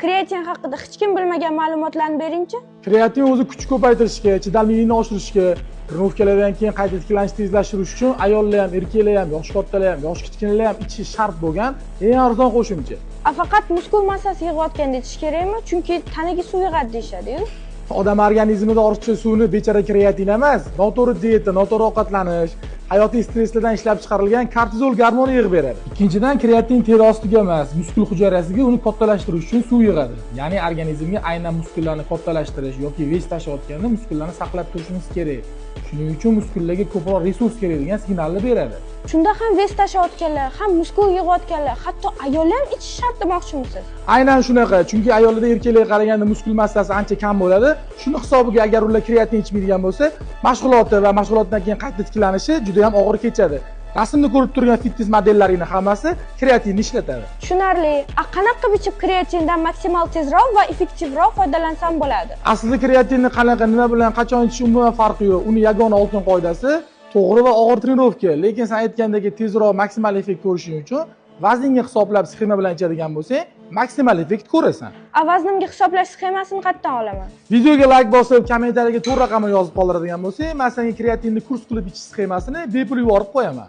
Kreatin haqida hech kim bilmagan ma'lumotlarni beringchi. Kreatin o'zi kuch ko'paytirishga, chidamlilikni oshirishga, trenirovkalardan keyin qayta tiklanishni tezlashtirish uchun ayollar ham, erkaklar ham, yoshi kattalar ham, yoshi kichkinalar ham ichishi shart bo'lgan eng arzon qo'shimcha. A faqat muskul massasi yig'ayotganda ichish kerakmi? Chunki tanaga suv yig'adi deyishadi-yu. Odam organizmida ortiqcha suvni bechora kreatin emas, noto'g'ri dieta, noto'g'ri ovqatlanish, hayotiy stresslardan ishlab chiqarilgan kortizol gormoni yig'ib beradi. Ikkinchidan, kreatin teri ostiga emas, muskul hujayrasiga uni kattalashtirish uchun suv yig'adi. Ya'ni organizmga aynan muskullarni kattalashtirish yoki вес tashlayotganda muskullarni saqlab turishimiz kerak. Shuning uchun muskullarga ko'proq resurs kerak degan signalni beradi. Shunda ham вес tashlayotganlar, ham muskul yig'ayotganlar, hatto ayollar ham ichish shart demoqchimisiz? Aynan shunaqa, chunki ayollarda erkaklarga qaraganda muskul massasi ancha kam bo'ladi. Shuni hisobiga agar ular kreatin ichmaydigan bo'lsa, mashg'uloti va mashg'ulotdan keyin qayta tiklanishi juda ham og'ir kechadi. Rasmda ko'rib turgan fitness modellarini hammasi kreatinni ishlatadi. Tushunarli. A qanaqa qilib ichib kreatindan maksimal tezroq va effektivroq foydalansam bo'ladi? Aslida kreatinni qanaqa, nima bilan, qachon ichish umuman farqi yo'q. Uni yagona oltin qoidasi to'g'ri va og'ir trenirovka. Lekin sen aytgandek tezroq maksimal effekt ko'rishing uchun vazningga hisoblab sxema bilan ichadigan bo'lsang, maksimal effekt ko'rasan. A vaznimga hisoblash sxemasini qayerdan olaman? Videoga like bosib, kommentariyaga to'rt raqamni yozib qoldiradigan bo'lsang, men senga kreatinni kurs qilib ichish sxemasini bepul yuborib qo'yaman.